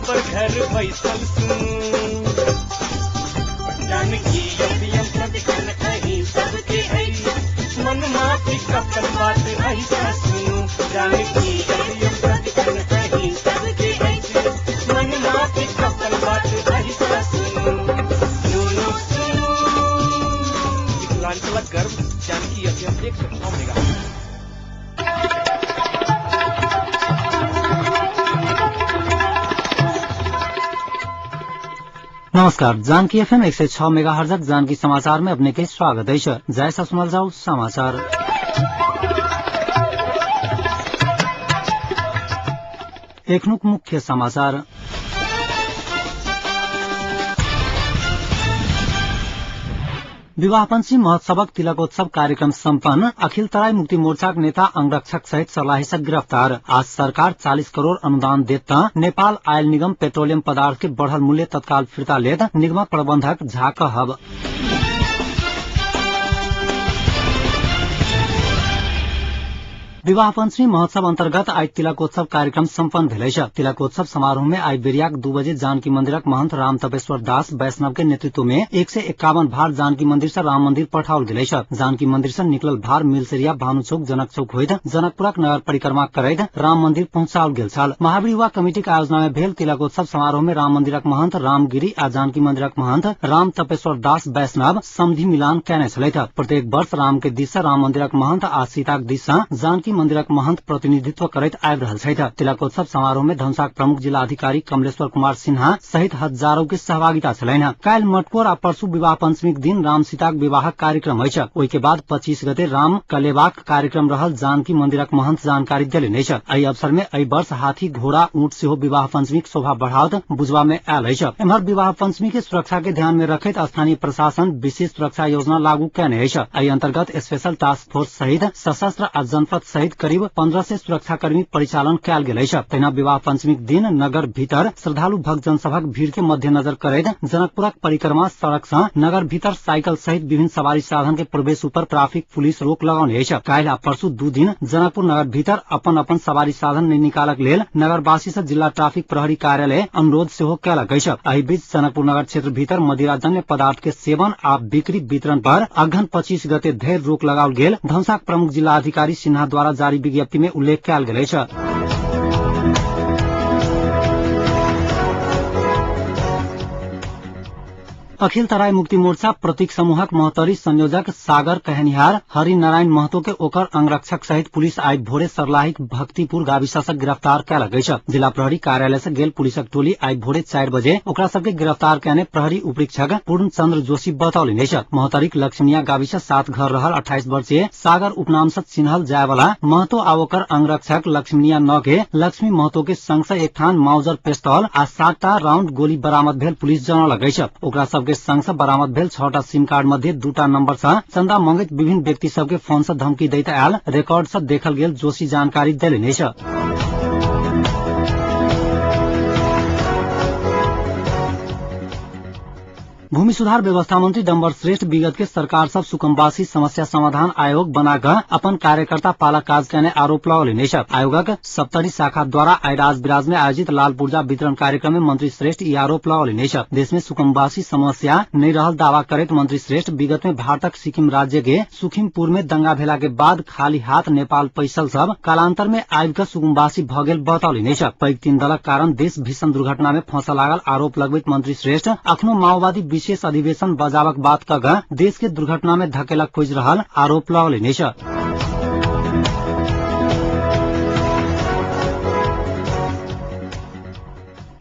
खबर घर बैसल सुनू। जानकी एफएम सदिखन अहीं सबके अछि, मनमाफिक अपन बात अहीं सुनू। जानकी एफएम सदिखन अहीं सबके अछि, मनमाफिक अपन बात अहीं सुनू। सुनू सुनू मिथिलांचलक गर्व जानकी एफएम 106 मेगा। नमस्कार, जानकी एफएम 106 मेगा हर्जक जानकी समाचार में अपने के स्वागत है। जय सुनल जाऊ समाचार। एखनुक मुख्य समाचार। विवाह पंचमी महोत्सवक तिलकोत्सव कार्यक्रम सम्पन्न। अखिल तराई मुक्ति मोर्चाक नेता अंगरक्षक सहित सर्लाही गिरफ्तार। आज सरकार 40 करोड़ अनुदान देत त नेपाल आयल निगम पेट्रोलियम पदार्थ के बढ़ल मूल्य तत्काल फिर्ता लेत निगमक प्रबंधक झा कहब। विवाह पंचमी महोत्सव अंतर्गत आइ तिलकोत्सव कार्यक्रम सम्पन्न भेल अछि। तिलकोत्सव समारोह में आइ बेरियाक 2 बजे जानकी मंदिरक महंत राम तपेश्वर दास वैष्णव के नेतृत्व में 151 भार जानकी मंदिर से राम मंदिर पठाओल गेल अछि। जानकी मंदिर से निकलल भार मिलसेरिया, भानु चौक, जनक चौक होइत जनकपुरक नगर परिक्रमा करैत राम मंदिर पहुंचाओल गेल छल। महावीर युवा कमिटीक आयोजना में भेल तिलकोत्सव समारोह में राम मंदिरक महंत रामगिरी आ जानकी मंदिरक महंत राम तपेश्वर दास वैष्णव समधि मिलान कयने छलथि। प्रत्येक वर्ष राम के दिस सँ राम मंदिरक महंत आ सीताक दिस सँ जानकी मंदिरक महंत प्रतिनिधित्व करैत आबि रहल छथि। तिलकोत्सव समारोह में धनुषाक प्रमुख जिला अधिकारी कमलेश्वर कुमार सिन्हा सहित हजारों के सहभागिता छलनि। काल्हि मटकोर आ परसू विवाह पंचमीक दिन राम सीताक विवाहक कार्यक्रम अछि। ओहि के बाद 25 गते राम कलेबाक कार्यक्रम रहल जानकी मंदिरक महंत जानकारी देलनि अछि। एहि अवसर में एहि वर्ष हाथी, घोड़ा, ऊंट सेहो विवाह पंचमीक शोभा बढ़ाओत बुझबा में आयल अछि। एम्हर विवाह पंचमी के सुरक्षा के ध्यान में रखैत स्थानीय प्रशासन विशेष सुरक्षा योजना लागू कयने अछि। एहि अंतर्गत स्पेशल टास्क फोर्स सहित सशस्त्र आ जनपद सहित करीब 1500 सुरक्षाकर्मी परिचालन कयल गेल अछि। तहिना विवाह पंचमीक दिन नगर भीतर श्रद्धालु भक्तजन सभक भीड़ के मद्देनजर करैत जनकपुरक परिक्रमा सड़क सँ नगर भीतर साइकिल सहित विभिन्न सवारी साधन के प्रवेश ऊपर ट्रैफिक पुलिस रोक लगौने अछि। काल्हि आ परसू 2 दिन जनकपुर नगर भीतर अपन अपन सवारी साधन नहि निकालक लेल नगरवासी सँ जिला ट्रैफिक प्रहरी कार्यालय अनुरोध सेहो कयलक अछि। एहि बीच जनकपुर नगर क्षेत्र भीतर मदिराजन्य पदार्थ के सेवन आ बिक्री वितरण पर अघन 25 गते धरि रोक लगाओल गेल धनुषाक प्रमुख जिला अधिकारी सिन्हा द्वारा जारी विज्ञप्ति में उल्लेख कयल गेल अछि। अखिल तराई मुक्ति मोर्चा प्रतीक समूहक महोत्तरी संयोजक सागर कहनिहार हरिनारायण महतो के ओकर अंगरक्षक सहित पुलिस आइ भोरे सर्लाहीक भक्तिपुर गाविसा से गिरफ्तार कयलक अछि। जिला प्रहरी कार्यालय से गेल पुलिसक टोली आइ भोरे 4 बजे ओकरा सबके गिरफ्तार कयने प्रहरी उपरीक्षक पूर्णचंद्र जोशी बतौलनि अछि। महोत्तरीक लक्ष्मीनिया गाविसा 7 घर रहल 28 वर्षीय सागर उपनाम से चिन्हल जाय वाला महतो आ ओकर अंगरक्षक लक्ष्मीनिया न के लक्ष्मी महतो के संग से एक थान माउजर पिस्तौल आ 7टा राउंड गोली बरामद भेल पुलिस जनौलक अछि। ओकरा सबके संग से बरामद भेल 6टा सिम कार्ड मध्ये 2टा नंबर से चंदा मंगैत विभिन्न व्यक्ति सबके फोन से धमकी दैत आयल रिकॉर्ड से देखल गेल जोशी जानकारी देलनि अछि। भूमि सुधार व्यवस्था मंत्री डम्बर श्रेष्ठ विगत के सरकार सब सुकमवासी समस्या समाधान आयोग बनाकर अपन कार्यकर्ता पालक काज कयने आरोप लगौलनि अछि। आयोगक सप्तरी शाखा द्वारा आइ राजविराज में आयोजित लाल पुर्जा वितरण कार्यक्रम में मंत्री श्रेष्ठ ई आरोप लगौलनि अछि। देश में सुकमवासी समस्या नहि रहल दावा करैत मंत्री श्रेष्ठ विगत में भारतक सिक्किम राज्य के सुखिमपुर में दंगा भेला के बाद खाली हाथ नेपाल पैसल सब कालांतर में आबि कऽ सुकुम्बासी भऽ गेल बतौलनि अछि। पैघ तीन दलक कारण देश भीषण दुर्घटना में फंसऽ लागल आरोप लगबैत मंत्री श्रेष्ठ अखनो माओवादी विशेष अधिवेशन बजाबक बात कऽ कऽ देश के दुर्घटना में धकेलक खोजि रहल आरोप लगौलनि अछि।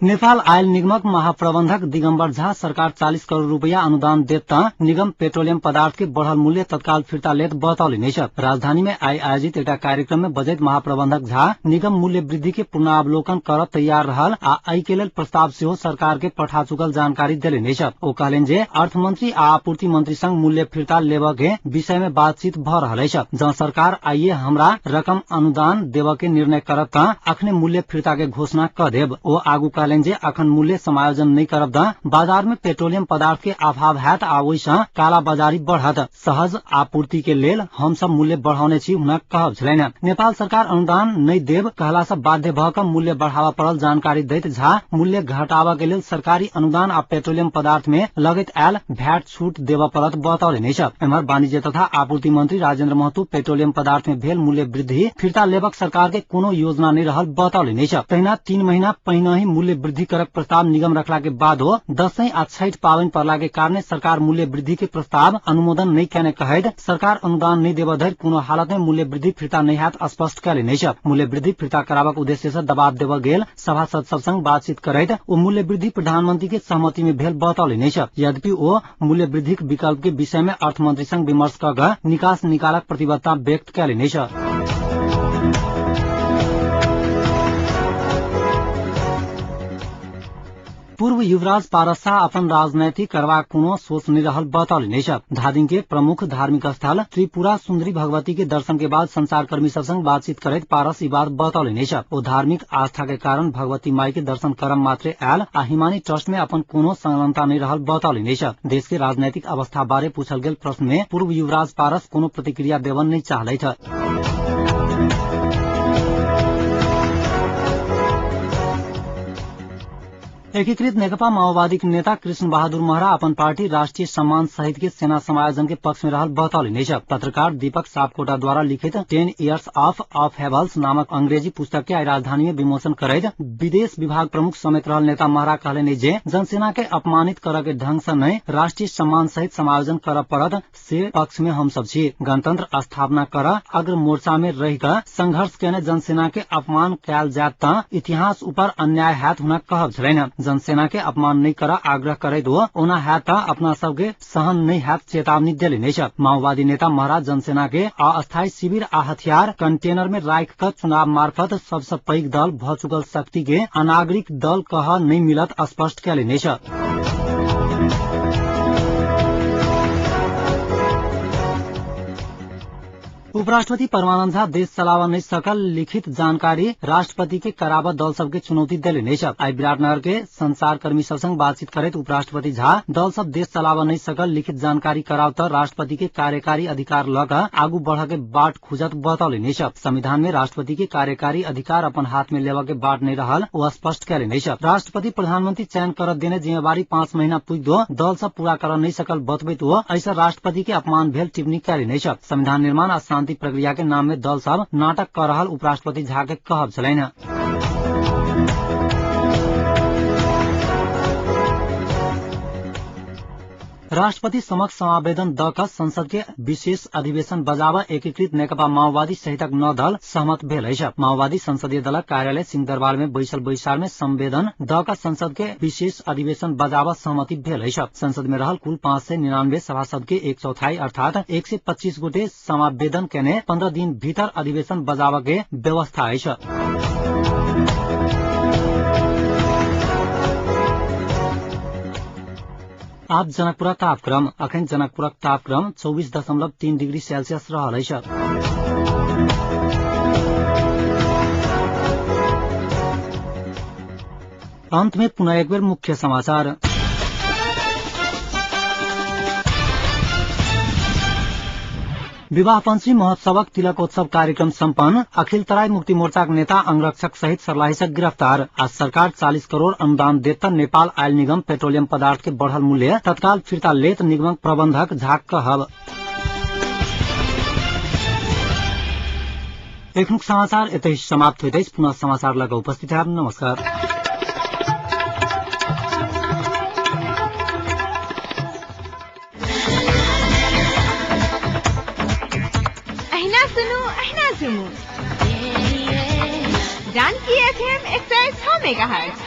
नेपाल आयल निगमक महाप्रबंधक दिगम्बर झा सरकार 40 करोड़ रुपया अनुदान देत त निगम पेट्रोलियम पदार्थ के बढ़ल मूल्य तत्काल फिर्ता लेत बतौलनि अछि। राजधानी में आइ आयोजित एकटा कार्यक्रम में बजैत महाप्रबंधक झा निगम मूल्य वृद्धि के पुनरावलोकन करब तैयार रहल आ एहि के लेल प्रस्ताव सेहो सरकार के पठा चुकल जानकारी देलनि अछि। ओ कहलनि जे अर्थमंत्री आ आपूर्ति मंत्री संग मूल्य फिर्ता लेबऽ के विषय में बातचीत भऽ रहल अछि। जँ सरकार आइए हमरा रकम अनुदान देबऽ के निर्णय करत त अखने मूल्य फिर्ता के घोषणा क देब। ओ आगू कहलनि कहलनि जे अखन मूल्य समायोजन नहि करब त बाजार में पेट्रोलियम पदार्थ के अभाव हैत आ ओहि सँ कालाबाजारी बढ़त। सहज आपूर्ति के लेल हम सब मूल्य बढ़ौने छी हुनक कहब छलनि। नेपाल सरकार अनुदान नहि देब कहला सँ बाध्य भ क मूल्य बढ़ावा पड़ल जानकारी दैत झा मूल्य घटाबऽ के लेल सरकारी अनुदान आ पेट्रोलियम पदार्थ में लगैत आयल भ्याट छूट देबऽ पड़त बतौलनि अछि। एम्हर वाणिज्य तथा आपूर्ति मंत्री राजेंद्र महतो पेट्रोलियम पदार्थ में भेल मूल्य वृद्धि फिर्ता लेबक सरकार के कोनो योजना नहि रहल बतौलनि अछि। तहिना 3 महीना पहिनहि मूल्य वृद्धि करक प्रस्ताव निगम रखला के बादो दशैं आ छठि पाबनि पड़ला के कारणे सरकार मूल्य वृद्धि के प्रस्ताव अनुमोदन नहि केने कहैत सरकार अनुदान नहि देबऽ धरि कोनो हालत में मूल्य वृद्धि फिर्ता नहि हैत स्पष्ट कयलनि अछि। मूल्य वृद्धि फिर्ता कराबक उद्देश्य से दबाव देबऽ गेल सभासद सब संग बातचीत करैत ओ मूल्य वृद्धि प्रधानमंत्री के सहमति में भेल बतौलनि अछि। यद्यपि ओ मूल्य वृद्धिक विकल्प के विषय में अर्थमंत्री संग विमर्श कऽ कऽ निकास निकालक प्रतिबद्धता व्यक्त कयलनि अछि। पूर्व युवराज पारस शाह अपन राजनैतिक करबाक कोनो सोच नहि रहल बतौलनि अछि। धादिङ के प्रमुख धार्मिक स्थल त्रिपुरा सुन्दरी भगवती के दर्शन के बाद संचारकर्मी सब संग बातचीत करैत पारस ई बात बतौलनि अछि। ओ धार्मिक आस्था के कारण भगवती माई के दर्शन करम मात्रे आयल आ हिमानी ट्रस्ट में अपन कोनो संलग्नता नहि रहल बतौलनि अछि। देश के राजनैतिक अवस्था बारे पूछल गेल प्रश्न में पूर्व युवराज पारस कोनो प्रतिक्रिया देबऽ नहि चाहलथि। एकीकृत नेकपा माओवादीक नेता कृष्ण बहादुर महरा अपन पार्टी राष्ट्रीय सम्मान सहित के सेना समायोजन के पक्ष में रहल बतौलनि अछि। पत्रकार दीपक सापकोटा द्वारा लिखित 10 इयर्स ऑफ हेवल्स नामक अंग्रेजी पुस्तक के आइ राजधानी में विमोचन करैत विदेश विभाग प्रमुख समेत रहल नेता महरा कहलनि जे जनसेना के अपमानित करऽ के ढंग से नहि राष्ट्रीय सम्मान सहित समायोजन करऽ पड़त से पक्ष में हम सब छी। गणतंत्र स्थापना कर अग्र मोर्चा में रहि कऽ संघर्ष केने जनसेना के अपमान कयल जायत त इतिहास ऊपर अन्याय हैत हुनक कहब छलनि। जनसेना के अपमान नहि कर आग्रह करैत ओ ओना हैत त अपना सबके सहन नहि हैत चेतावनी देलनि अछि। माओवादी नेता महरा जनसेना के अस्थायी शिविर आ हथियार कंटेनर में राखि कऽ चुनाव मार्फत सबसँ पैघ दल भऽ चुकल शक्ति के अनागरिक दल कह नहि मिलत स्पष्ट कयलनि अछि। उपराष्ट्रपति परमानंद झा देश चलाबऽ नहि सकल लिखित जानकारी राष्ट्रपति के कराबऽ दल सबके चुनौती देलनि अछि। आइ विराटनगर के संचारकर्मी सब संग बातचीत करैत उपराष्ट्रपति झा दल सब देश चलाबऽ नहि सकल लिखित जानकारी कराव त राष्ट्रपति के कार्यकारी अधिकार लऽ कऽ आगू बढ़ऽ के बाट खुजत बतौलनि अछि। संविधान में राष्ट्रपति के कार्यकारी अधिकार अपन हाथ में लेबऽ के बाट नहि रहल ओ स्पष्ट कयलनि अछि। राष्ट्रपति प्रधानमंत्री चयन करऽ देने जिम्मेवारी 5 महीना पुगितो दल सब पूरा करऽ नहि सकल बतबैत ओ एहिसँ राष्ट्रपति के अपमान भेल टिप्पणी कयलनि अछि। संविधान निर्माण आ शांति प्रक्रिया के नाम में दल सब नाटक कऽ रहल उपराष्ट्रपति झा के कहब छलनि। राष्ट्रपति समक्ष समावेदन द कऽ संसद के विशेष अधिवेशन बजाबऽ एकीकृत नेकपा माओवादी सहितक 9 दल सहमत भेल अछि। माओवादी संसदीय दलक कार्यालय सिंहदरबार में बैसल बैसार में संवेदन द कऽ संसद के विशेष अधिवेशन बजाबऽ सहमति भेल अछि। संसद में रहल कुल 599 सभासद के 1/4 अर्थात 125 गोटे समावेदन केने 15 दिन भीतर अधिवेशन बजाबऽ के व्यवस्था अछि। आब जनकपुरक तापक्रम। अखन जनकपुरक तापक्रम 24.3 डिग्री सेल्सियस रहल अछि। अंत में पुनः एक बेर मुख्य समाचार। विवाह पंचमी महोत्सवक तिलकोत्सव कार्यक्रम सम्पन्न। अखिल तराई मुक्ति मोर्चाक नेता अंगरक्षक सहित सर्लाही से गिरफ्तार। आज सरकार 40 करोड़ अनुदान देत त नेपाल आयल निगम पेट्रोलियम पदार्थ के बढ़ल मूल्य तत्काल फिर्ता लेत निगमक प्रबंधक झा कहब। एखनुक समाचार एतहि समाप्त होइत अछि। पुनः समाचार लग उपस्थित हैब। नमस्कार। अहिना सुनू अहिना झुमू जानकी एफएम 106 मेगाहर्ट्ज।